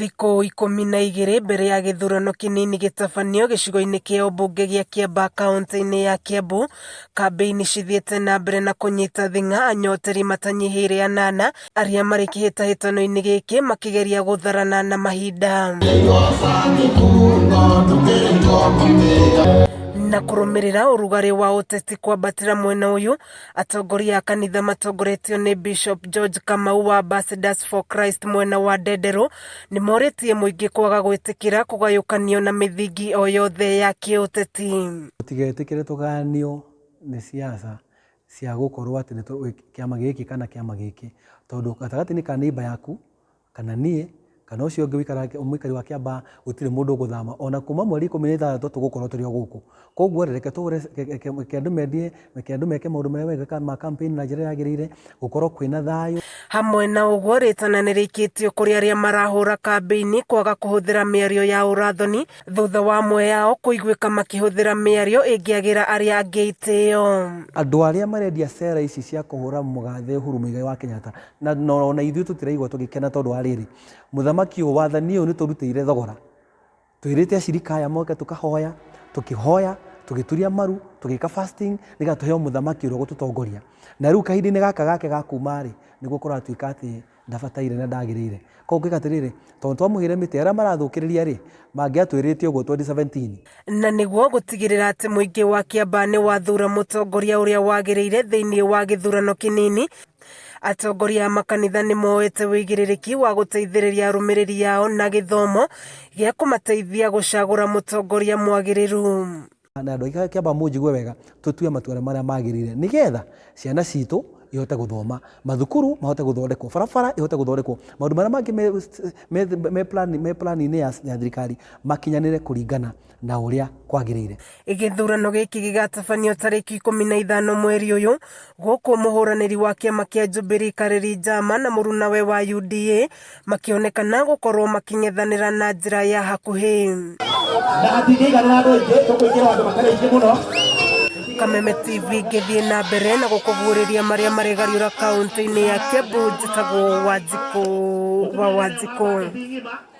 Thikũ 12 mbere ya gĩthurano kĩnini gĩtabanio gĩcigo-inĩ kĩa ũmbunge gĩa Kiambaa kauntĩ-inĩ ya Kiambu, kambĩini cithiĩte na mbere na kũnyita thing'a anyoteri matanyihĩire anana arĩa marĩ kĩhĩtahĩtano-inĩ gĩkĩ makĩgeria gũtharana na mahinda. Na kũrũmĩrĩra ũrugarĩ wa ũteti kwambatĩra mwena ũyũ, Atongoria a kanitha matongoretio nĩ Bishop George Kamau wa Ambassadors for Christ mwena wa Ndenderũ nĩ morĩtie mũingĩ kwaga gwĩtĩkĩra kũgayũkanio na mĩthingi o yothe ya kĩũteti. Tũtigetĩkĩre tũgayanio nĩ siasa cia gũkorwo atĩ nĩ kĩama gĩkĩ kana kĩama gĩkĩ, tondũ gatagatĩ-inĩ ka neighbour yaku kana niĩ, kana ũcio ũngĩ ũikaraga mũikari wa Kiambaa, gũtirĩ mũndũ ũgũthama. Ona kuma mweri 16 tũgũkorwo tũrĩ o gũkũ. Koguo rĩ, reke tũhũre, reke andũ mendie, reke andũ meke maũndũ marĩa meka ma campaign na njĩra ĩrĩa yagĩrĩire, gũkorwo kwĩna thayũ. Hamwe na ũguo, rĩtana nĩ rĩikĩtio kũrĩ arĩa marahũra kambĩini kwaga kũhũthĩra mĩario ya ũrathoni thutha wa amwe ao kũiguĩka makĩhũthĩra mĩario ĩngĩagĩra arĩa angĩ itĩo. Andũ arĩa marendia cera ici cia kũhũra mũgathe Uhuru Muigai wa Kenyatta Na ona ithuĩ tũtiraigua tũgĩkena tondũ wa rĩrĩ, mũthamaki ũyũ, wathani ũyũ nĩ tũrutĩire thogora. Twĩrĩte acirika aya moke tũkahoya, tũkĩhoya, tũgĩturia maru, tũgĩka fasting, nĩgetha tũheo mũthamaki ũrĩa ũgũtũtongoria. Na rĩu kahinda-inĩ gaka gake ga kuma rĩ, nĩguo kũratuĩka atĩ ndabataire na ndagĩrĩire. Koguo ngĩka atĩrĩrĩ, tondũ twamũheire mĩtĩ, arĩa marathũkĩrĩria rĩ, mangĩatwĩrĩte ũguo 2017. Na nĩguo gũtigĩrĩra atĩ mũingĩ wa Kiambaa nĩ wathura mũtongoria ũrĩa wagĩrĩire thĩinĩ wa gĩthurano kĩnini, Atongoria a makanitha nĩ moete ũigĩrĩrĩki wa gũteithĩrĩria arũmĩrĩri ao na gĩthomo gĩa kũmateithia gũcagũra mũtongoria mwagĩrĩru. Na andũ aingĩ kĩamba mũnjigue wega, tũtue matua marĩa magĩrĩire nĩgetha ciana citũ ihote gũthoma, mathukuru mahote gũthondekwo, barabara ihote gũthondekwo, maũndũ marĩa mangĩ me plan me plan-inĩ ya thirikari makinyanĩre kũringana na ũrĩa kwagĩrĩire. Gĩthurano gĩkĩ gĩgatabanio tarĩki 15 mweri ũyũ, gũkũ mũhũranĩri wa kĩama kĩa Jubilee Karĩri Njama na mũrunawe wa UDA makĩonekana gũkorwo makĩng'ethanĩra na njĩra ya hakuhĩ. Na hatingĩiganĩra andũ aingĩ, tũkũingĩra andũ matarĩ aingĩ mũno. Kameme TV ngĩthiĩ na mbere na gũkũguũrĩria marĩa marĩgariũra kaũntĩ-inĩ ya Kiambu, njĩtagwo Wanjikũ wa Wanjikũ.